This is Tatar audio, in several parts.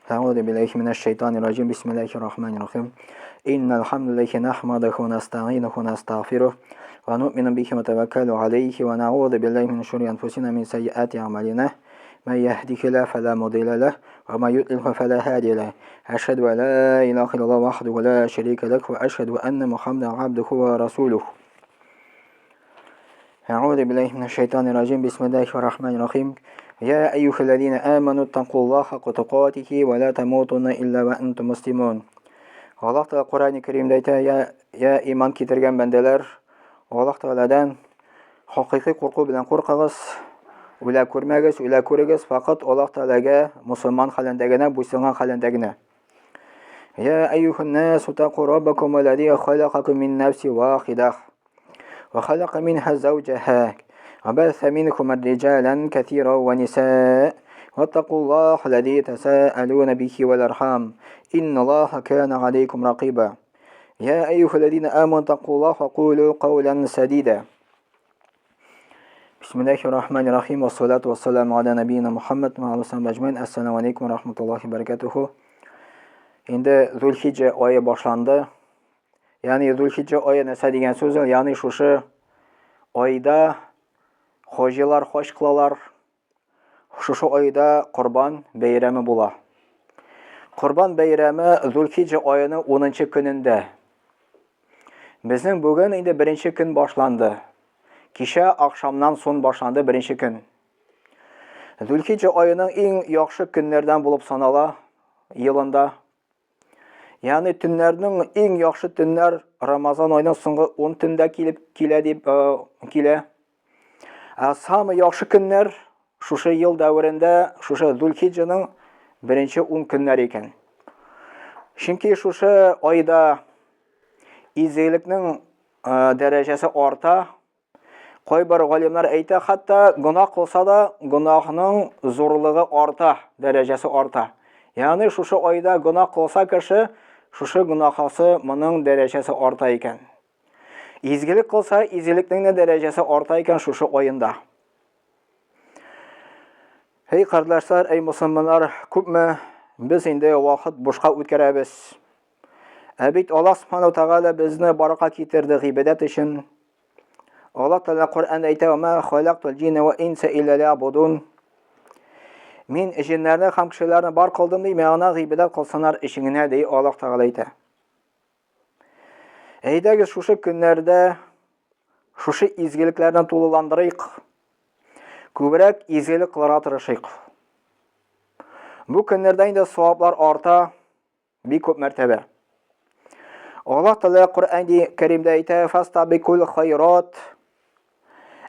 Әгъузу биллахи минәш шайтанир раҗим. Бисмиллахир рахманир рахим. Иннал хамдалиллахи нахмадуху ва настаинуху ва настагъфирух ва нуъмину бихи ва таваккалу алейхи ва нa'удhu биллахи мин шурури анфусина мин сайyiати а'малина. Ман яһдихиллаху фала мудилла лах ва ман юдлилху фала һадия лах. Ашһаду ан ла илаха иллаллах вахдаху ла шарика лах ва ашһаду анна Мухаммадан абдуху ва расулух. أعوذ بالله من الشيطان الرجيم بسم الله الرحمن الرحيم يا أيها الذين آمنوا اتقوا الله حق تقاته ولا تموتن إلا وأنتم مسلمون. Аллаһ Тәгалә Коръәни Кәримдә әйтә, я, я иман китергән бәндәләр, Аллаһ Тәгаләдән хакыйкый курку белән куркыгыз, үлә күрмәгез, үлә күрегез, факат Аллаһ Тәгаләгә мусульман хәлендә генә, буйсынган хәлендә генә. Я әйюһән нас, утаку раббакум аллази халакакум мин нафси вахидах. وخلق منها زوجها وبث منكم رجالا كثيرا ونساء واتقوا الله الذي تساءلون به والأرحام إن الله كان عليكم رقيبا يا أيها الذين آمنوا اتقوا الله وقولوا قولا سديدا بسم الله الرحمن الرحيم والصلاة والسلام على نبينا محمد وعلى آله أجمعين السلام عليكم ورحمة الله وبركاته. Инде Зульхиджа ае башланды. Ягъни Зульхиджа ае нәрсә дигән сүз ул? Ягъни шушы айда хаҗилар хаҗ кылалар. Шушы айда Корбан бәйрәме була. Корбан бәйрәме Зульхиджа аеның 10 көнендә. Безнең бүген инде беренче көн башланды. Кичә ахшамнан соң башланды беренче көн. Зульхиджа аеның иң яхшы көннәрдән булып санала елында. Ягъни төннәрнең иң яхшы төннәр Рамазан аеның соңгы 10 төндә килеп килә дип э, килә. Ә самый яхшы көннәр шушы ел дәверендә шушы Зульхиджаның беренче 10 көннәре икән. Чөнки шушы айда изгелекнең э, дәрәҗәсе арта, Кайбер галимнәр әйтә, хәтта гөнаһ кылса да, гөнаһның зурлыгы арта, дәрәҗәсе арта. Ягъни шушы айда гөнаһ кылса кеше, шушы гөнаһасы моның дәрәҗәсе арта икән. Изгелек кылса, изгелекнең дә дәрәҗәсе арта икән шушы аенда. Эй, кардәшләр, эй, мусульманнар, күпме без инде вакыт бушка үткәрәбез. Ә бит Аллаһ Субхану Тәгалә безне барака китерде гыйбадәт өчен. Аллаһ Тәгалә Коръәндә әйтә: "Ма халактул җинна ва инса илля лиябудун." Мин җиннәрне һәм кешеләрне бар кылдым ди, миңа гыйбадәт кылсыннар өчен генә ди Аллаһ Тәгалә әйтә. Әйдәгез шушы көннәрдә шушы изгелекләрне тулыландырыйк. Күбрәк изгелек кылырга тырышыйк. Бу көннәрдә инде саваплар арта, Бик күп мәртәбә. Аллаһ Тәгалә Коръән Кәримдә әйтә: "Фастабикул хайрат.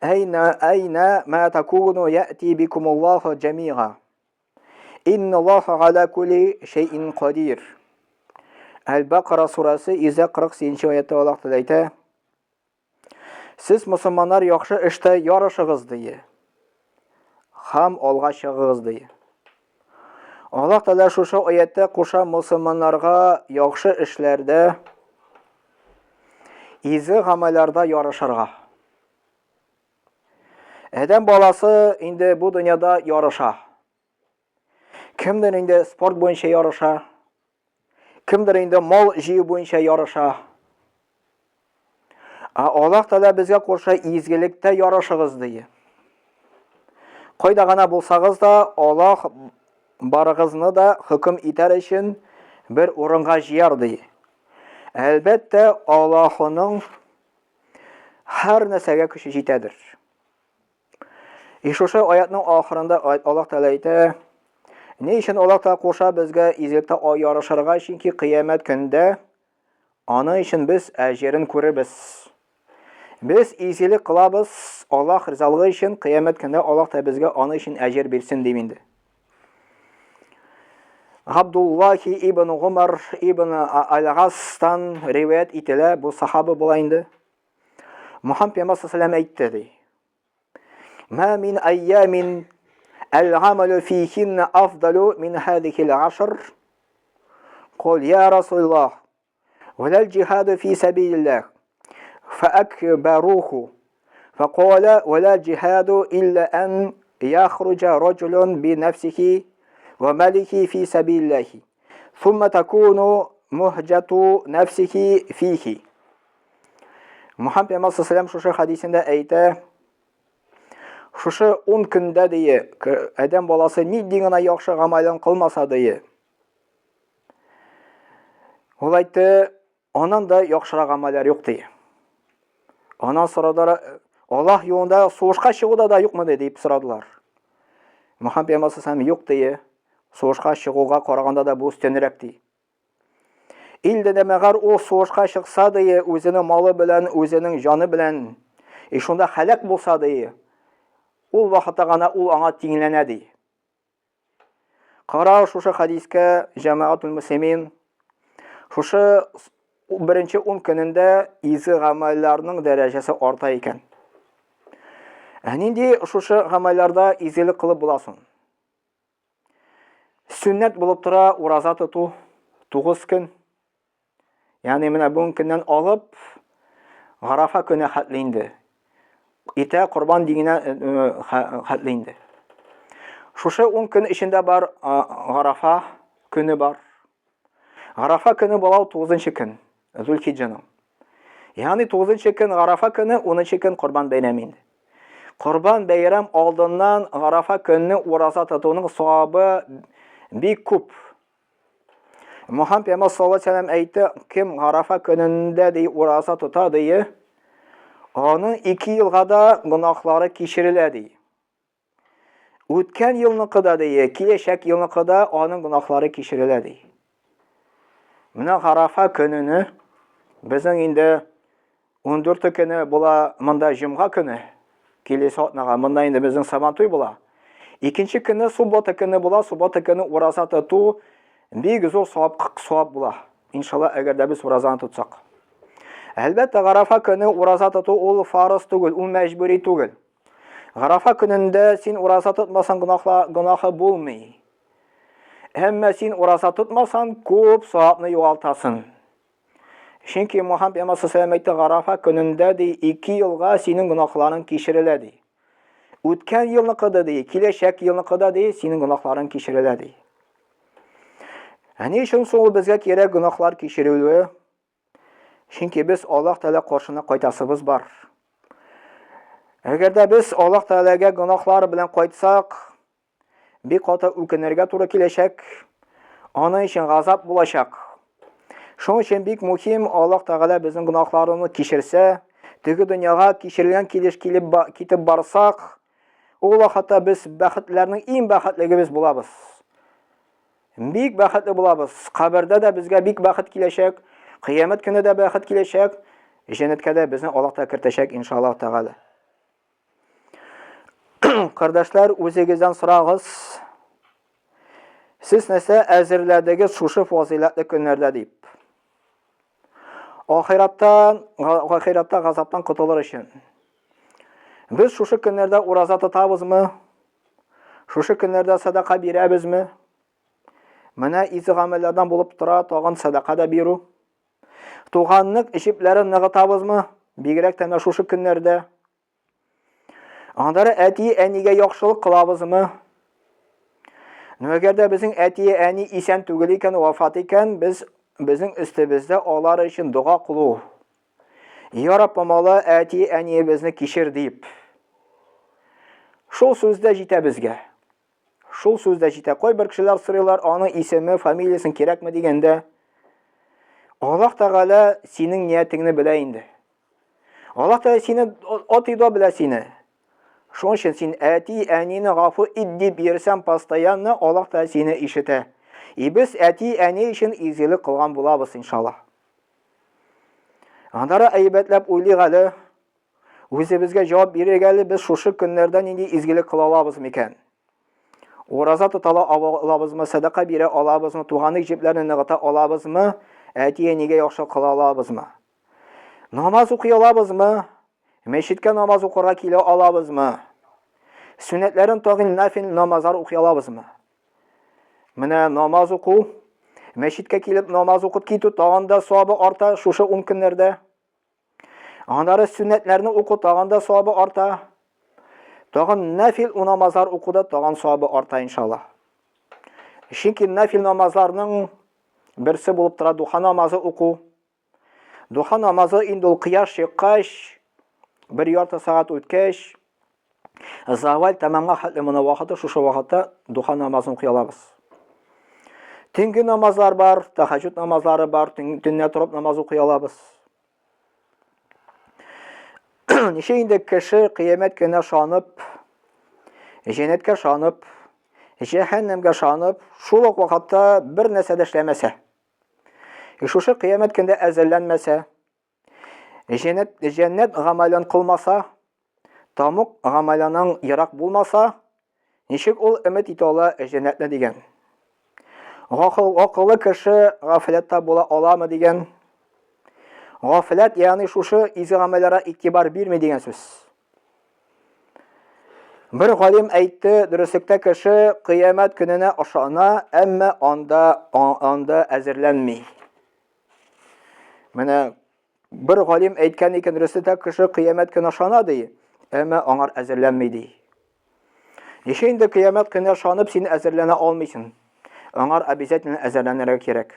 Әйна әйна ма такуну яти бикумуллаху джамига. Инналлаха аля кулли шәйин кадир." Әл-Бакара сурасы 148 аятта Аллаһ Тәгалә әйтә: Сез мусульманнар яхшы эштә ярышыгыз ди. Хам алга чыгыгыз ди. Аллаһ Тәгалә шушы аятта куша мусульманнарга яхшы эшләрдә, изге гамәлләрдә ярышырга. Адәм баласы инде бу дөньяда ярыша. Кемдер инде спорт буенча ярыша, кемдер инде мал җыю буенча ярыша. Ә Аллаһ Тәгалә безгә куша изгелектә ярышыгыз ди. Кайда гына булсагыз да, Аллаһ барыгызны да хөкем итәр өчен бер урынга җыяр ди. Әлбәттә, Аллаһының һәр нәрсәгә көче җитәдер. И шушы аятның ахырында Аллаһ Тәгалә әйтә, ни өчен Аллаһ Тәгалә куша безгә изгелектә ярышырга, чөнки кыямәт көндә аны өчен без әҗерен күрербез. Без изгелек кылабыз Аллаһ ризалыгы өчен, кыямәт көндә Аллаһ Тәгалә безгә аны өчен әҗер бирсен дим инде. Габдуллахи ибн Гумар ибн Аль-Гастан риваять ителә, бу сахаба була инде. Мухаммад пәйгамбәр саллаллаху әйтте ди. Ма мин айямин әл-гамалу фихинна афдалу мин хадихил ашр. Кул я Расуллах, валал джихаду фи сабилиллах. Фаакбаруху. فقال ولا جهاد إلا أن يخرج رجل بنفسه ва малихи фи сабилиллахи. Сумма такуну мухҗату нәфсихи фихи. Мухаммад пәйгамбәр саллаллаху шушы хадисендә әйтә, шушы 10 көндә дие, адәм баласы нинди генә яхшы гамәлен кылмаса дие. Ул әйтте, аннан да яхшырак гамәлләр юк ди. Аннан сорадылар, Аллаһ юлында сугышка чыгу да юкмы ди дип сорадылар. Мухаммад пәйгамбәр саллаллаху юк ди. Сугышка чыгуга караганда да бу өстенрәк ди. Илдә дә мәгәр ул сугышка чыкса ди, үзенең малы белән, үзенең җаны белән, и шунда һәлак булса ди, ул вакытта гына ул аңа тиңләнә ди. Кара шушы хадискә җәмәгатул мөслимин шушы беренче ун көнендә изге гамәлләрнең дәрәҗәсе арта икән. Ә нинди шушы гамәлләрдә изгелек кылып була соң? Сөннәт булып тора ураза тоту 9 көн. Ягъни менә бүгенге көннән алып Гарафа көне хәтле инде. Иртә корбан дигенә э, э, хәтле инде. Шушы 10 көн эчендә бар Гарафа көне бар. Гарафа көне була 9 көн, Зулхиҗҗаның. Ягъни 9 көн Гарафа көне, 10 көн Корбан бәйрәме инде. Корбан бәйрәм алдыннан Гарафа көнне ураза тотуның савабы бик күп. Мухаммад пәйгамбәр саллаллаһу алейһи вәсәлләм әйтте, кем Гарафа көнендә ди ураза тота ди, аның ике елга да гөнаһлары кичерелә ди. Үткән елныкы да ди, киләчәк елныкы да аның гөнаһлары кичерелә ди. Менә Гарафа көнене безнең инде 14 көне була монда җомга көне, киләсе атнага монда инде безнең Сабантуй була. Икенче көне суббота көне була, суббота көне ураза тоту бик зур савап, савап була. Иншалла, әгәр дә без уразаны тотсак. Әлбәттә, Гарафа көне ураза тоту ул фарыз түгел, ул мәҗбүри түгел. Гарафа көнендә син ураза тотмасаң гөнаһла, гөнаһы булмый. Әмма син ураза тотмасаң, күп савапны югалтасың. Чөнки Мухаммад пәйгамбәр саллаллаху әйтте, Гарафа көнендә ди, ике елга синең гөнаһларың кичерелә ди. Үткән елныкы да ди, киләчәк елныкы да ди, синең гөнаһларың кичерелә ди. Ә ни өчен соң ул безгә кирәк гөнаһлар кичерелүе? Чөнки без Аллаһ Тәгалә каршына кайтасыбыз бар. Әгәр дә без Аллаһ Тәгаләгә гөнаһлар белән кайтсак, Бик каты үкенергә туры киләчәк. Аның өчен газап булачак. Шуның өчен бик мөһим Аллаһ Тәгалә безнең гөнаһларыбызны кичерсә, теге дөньяга кичерелгән килеш килеп китеп барсак, ул вакытта без бәхетләрнең иң бәхетлегебез булабыз. Бик бәхетле булабыз. Кабердә дә безгә бик бәхет киләчәк, кыямәт көне дә бәхет киләчәк, җәннәткә дә безне Аллаһ та кертәчәк, иншаллаһ Тәгалә. Кардәшләр, үзегездән сорагыз. Сез нәрсә әзерләдегез шушы фазыйләтле көннәрдә дип? Ахираттан, ахиратта газаптан котылыр өчен. Без шушы көннәрдә ураза тотабызмы? Шушы көннәрдә садака бирәбезме? Менә изге гамәлләрдән булып тора тагын садака да бирү. Туганлык җепләрен ныгытабызмы? Бигрәк тә менә шушы көннәрдә. Аннары әти-әнигә яхшылык кылабызмы? Ну, әгәр дә безнең әти-әни исән түгел икән, вафат икән, без безнең өстебездә алар өчен дога кылу. Я Раббым, Алла, әти-әниебезне кичер дип. Шул сүз дә җитә безгә. Шул сүз дә җитә. Кайбер кешеләр сорыйлар, аның исеме, фамилиясен кирәкме дигәндә, Аллаһ Тәгалә синең ниятеңне белә инде. Аллаһ Тәгалә сине от и до белә сине. Шуның өчен син әти, әнине гафу ит дип йөрсәң постоянно, Аллаһ Тәгалә сине ишетә. И без әти, әни өчен изгелек кылган булабыз, иншаллаһ. Аннары әйбәтләп уйлыйк әле. Үзебезгә җавап бирик әле, без шушы көннәрдә нинди изгелек кыла алабыз микән? Ураза тота алабызмы, сәдака бирә алабызмы, туганлык җепләрне ныгыта алабызмы, әти-әнигә яхшы кыла алабызмы? Намаз укый алабызмы? Мәчеткә намаз укырга килә алабызмы? Сөннәтләрен тагын нафил намазлар укый алабызмы? Менә намаз уку, мәчеткә килеп намаз укып китү тагын да савабы арта шушы 10 көннәрдә. Аннары сөннәтләрне уку тагын да савабы арта. Тагын нәфил намазлар укуда тагын савабы арта иншалла. Чөнки нафил намазларның берсе булып тора духа намазы уку. Духа намазы инде ул кояш чыккач, бер ярты сәгать үткәч, заваль тәмамга хәтле моны вакыты, шушы вакытта духа намазын укый алабыз. Төнге намазлар бар, тәһәҗҗүд намазлары бар, төнлә торып намаз укый алабыз. Ничә инде кеше кыямәт көненә шанып, җәннәткә шанып, җәһәннәмгә шанып, шул ук вакытта бер нәрсә дә эшләмәсә, И шушы кыямәт көндә әзерләнмәсә, җәннәт, җәннәт гамәлен кылмаса, тамук гамәленең ерак булмаса, ничек ул өмет итә ала җәннәтне дигән. Гакыл, акыллы кеше гафләттә була аламы дигән. Гафләт, ягъни шушы изге гамәлләргә игътибар бирми дигән сүз. Бер галим әйтте, дөреслектә кеше кыямәт көненә ышана, әмма анда анда әзерләнми. Менә бер галим әйткән икән, дөреслектә кеше кыямәт көненә ышана ди, әмма аңар әзерләнми ди. Ничә инде кыямәт көненә ышанып син әзерләнә алмыйсың? Аңар обязательно әзерләнергә кирәк.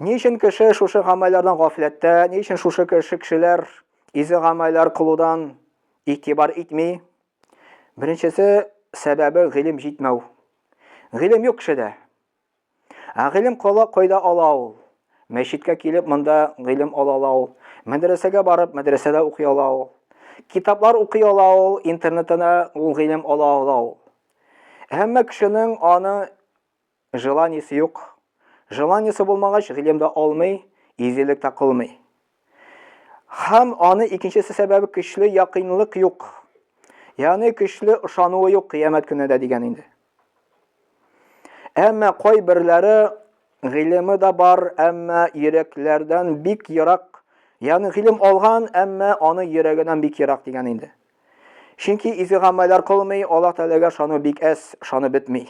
Ни өчен кеше шушы гамәлләрдән гафләттә, ни өчен шушы кеше кешеләр изге гамәлләр кылудан игътибар итми? Беренчесе сәбәбе гыйлем җитмәү. Гыйлем юк кешедә. Ә гыйлем кала кайда ала ул? Мәчеткә килеп монда гыйлем ала ала ул. Мәдрәсәгә барып мәдрәсәдә укый ала ул. Китаплар укый ала ул, интернетына ул гыйлем ала ала ул. Әмма кешенең аны Желаниесе юк. Желаниесе булмагач, гыйлем дә алмый, изгелек тә кылмый. Һәм аны икенчесе сәбәбе көчле якынлык юк. Ягъни көчле ышануы юк кыямәт көненә дә дигән инде. Әмма кайберләре гыйлеме дә бар, әмма йөрәкләрдән бик ерак. Ягъни гыйлем алган, әмма аны йөрәгеннән бик ерак дигән инде. Чөнки изге гамәлләр кылмый, Аллаһ Тәгаләгә ышану бик әз, ышану бетми.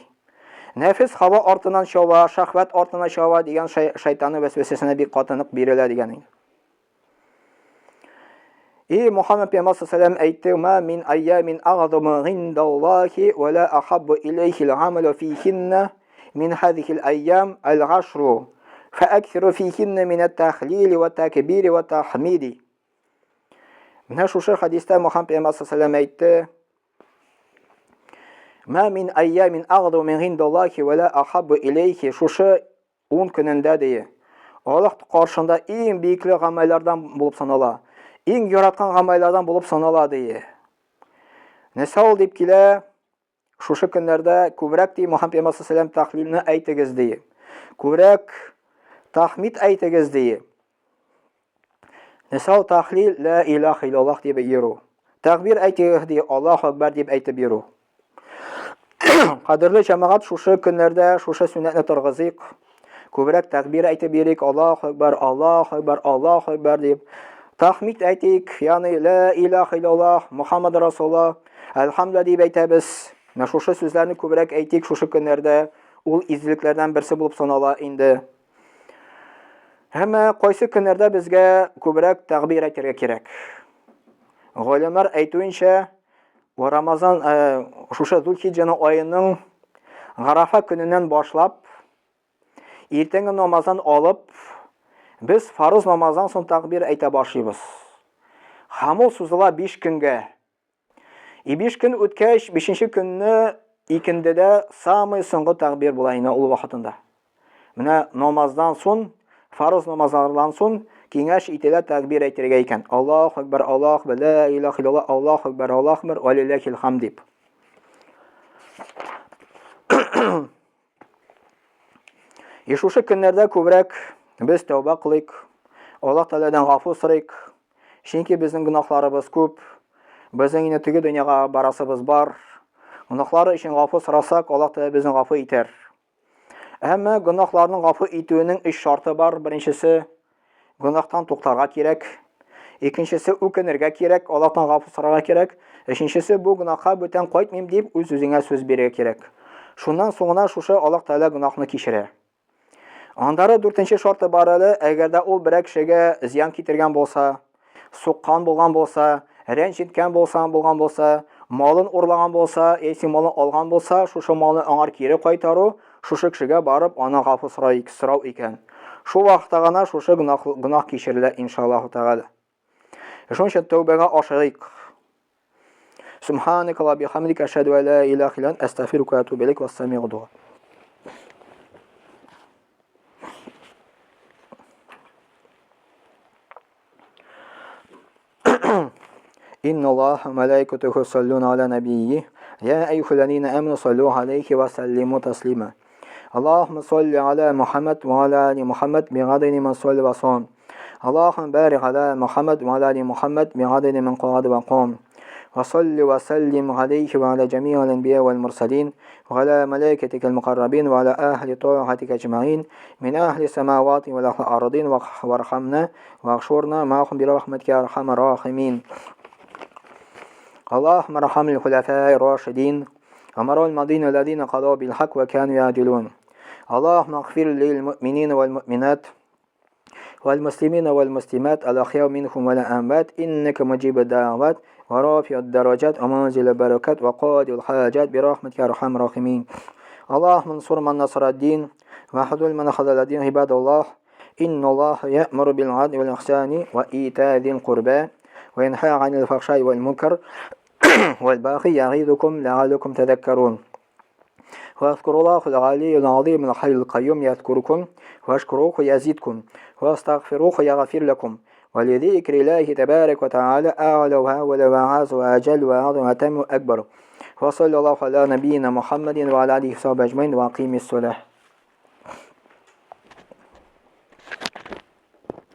Нәфес һава артыннан чаба, шәһвәт артына чаба дигән шайтанның вәсвәсәсенә бик каты нык бирелә дигән инде. И Мухаммад пәйгамбәр саллаллаху әйтте, "Ма мин айямин агъзаму индаллахи ва ла ахаббу илейхи ал-амалу фихинна мин хазихил айям аль-ашру фааксиру фихинна мин ат-тахлили ва такбири ва тахмиди." Менә шушы хадистә Мухаммад пәйгамбәр саллаллаху әйтте: Ма мин айямин агъду мин индаллахи ва ла ахаббу илейхи. Шушы 10 көнендә ди. Аллаһ каршында иң биекле гамәлләрдән булып санала. Иң яраткан гамәлләрдән булып санала ди. Нәрсә ул дип килә? Шушы көннәрдә күбрәк ди Мухаммад пәйгамбәр саллаллаху тахлилне әйтегез ди. Күбрәк тахмид әйтегез ди. Нисал тахлил ла илаха иллаллах дип йөрү. Тәкбир әйтегез ди, Аллаһу акбар дип әйтеп йөрү. Кадерле җәмәгать, шушы көннәрдә шушы сөннәтне торгызыйк. Күбрәк тәкбир әйтеп йөрик, Аллаһу акбар, Аллаһу акбар, Аллаһу акбар дип. Тахмид әйтик, ягъни ла илаха иллаллах, Мухаммад Расулуллах, әлхәмдүлилләһ дип әйтәбез. Менә шушы сүзләрне күбрәк әйтик шушы көннәрдә. Ул изгелекләрдән берсе булып санала инде. Әмма кайсы көннәрдә безгә күбрәк тәкбир әйтергә кирәк? Галимнәр әйтүенчә, Рамазан шушы Зулхиҗҗаның аеның Гарафа көненнән башлап Иртәнге намаздан алып, без фарыз намаздан соң такбир әйтә башлыйбыз. Һәм ул сузыла 5 көнгә. И 5 көн үткәч, 5 көнне икендедә самый соңгы такбир була инде ул вакытында. Менә намаздан соң, фарыз намазлардан соң киңәш ителә такбир әйтергә икән. Аллаһу акбар, Аллаһу акбар, ла илаһа иллаллаһ, Аллаһу акбар, Аллаһу акбар, ва лиллахил хамд дип. И шушы көннәрдә күбрәк без тәүбә кылыйк, Аллаһ Тәгаләдән гафу сорыйк. Чөнки безнең гөнаһларыбыз күп. Безнең инде теге дөньяга барасыбыз бар. Гөнаһлары өчен гафу сорасак, Аллаһ Тәгалә безне гафу итәр. Әмма гөнаһларның гафу итүенең өч шарты бар. Беренчесе Гөнаһтан туктарга кирәк. Икенчесе үкенергә кирәк, Аллаһтан гафу сорарга кирәк. Өченчесе бу гөнаһка бүтән кайтмыйм дип үз-үзеңә сүз бирергә кирәк. Шуннан соң гына шушы Аллаһ Тәгалә гөнаһны кичерә. Аннары дүртенче шарты бар әле, әгәр дә ул берәр кешегә зыян китергән булса, суккан булган булса, рәнҗеткән булса, булган булса, Малын урлаган булса, яисә малын алган булса, шушы малны аңар кире кайтару, шушы кешегә барып, аны гафу сорау, сорау икән. Шул вакытта гына шушы гөнаһ, гөнаһ кичерелә, иншаллаһу тәгалә. Шуның өчен тәүбәгә ашыгыйк. Субханaka ва бихамдика ашһаду ан ла илаха илля анта астагфирука ва атубу илейк. Вассамигу дуа. إن الله وملائكته يصلون على نبيه يا أيها الذين آمنوا صلوا عليه وسلموا تسليما اللهم صل على محمد وعلى آل محمد بعدد من صلى وصام اللهم بارك على محمد وعلى آل محمد بعدد من قعد وقام وصل وسلم عليه وعلى جميع الأنبياء والمرسلين وعلى ملائكتك المقربين وعلى أهل طاعتك أجمعين من أهل السماوات والأرضين وارحمنا واغفرنا معهم برحمتك يا أرحم الراحمين. اللهم ارحم الخلفاء الراشدين أمر المدين الذين قضوا بالحق وكانوا يعدلون. اللهم اغفر للمؤمنين والمؤمنات والمسلمين والمسلمات الأحياء منهم والأموات إنك مجيب الدعوات ورافع الدرجات ومنزل البركات وقاضي الحاجات برحمتك يا أرحم الراحمين. اللهم انصر من نصر الدين وخذل من خذل الدين. عباد الله، إن الله يأمر بالعدل والإحسان وإيتاء ذي القربى وينهى عن الفحشاء والمنكر والباغي يعظكم لعلكم تذكرون. واذكروا الله العلي العظيم الحي القيوم يذكركم، واشكروه يزدكم، واستغفروه يغفر لكم. ولذكر الله تبارك وتعالى أعلى وأولى وأعز وأجل وأعظم وأتم وأكبر. وصلى الله على نبينا محمد وعلى آله وصحبه أجمعين وأقيم الصلاة.